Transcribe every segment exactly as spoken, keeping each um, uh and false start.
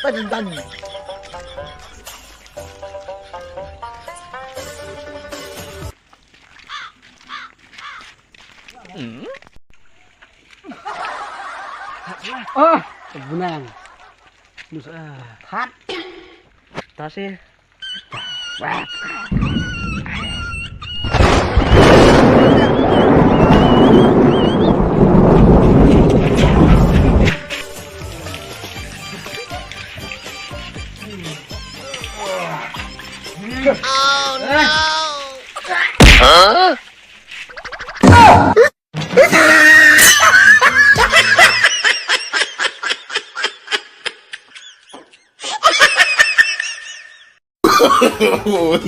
Padan dan. Ah, bunang. Nus ah. Hat. Tasi.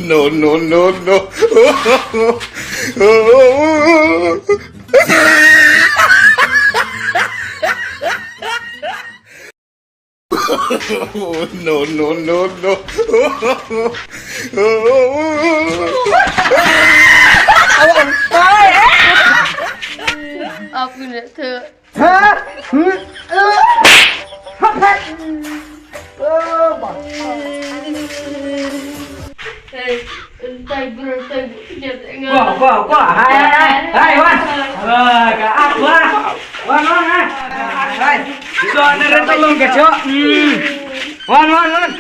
No, no, no, no. No, no, no, no. Aku nak tu. Ha? Hmm? Eh? Hap, hap. Oh, bah. Hey, entai bro, entai bro. Kejap tak dengar. Wah, wah, wah. Hai, hai, hai. Hai, wan. Wah, ka ap, wah. Wan, wan, hai. Hai. Suara tolong kacau. Hmm. Wan, wan, wan.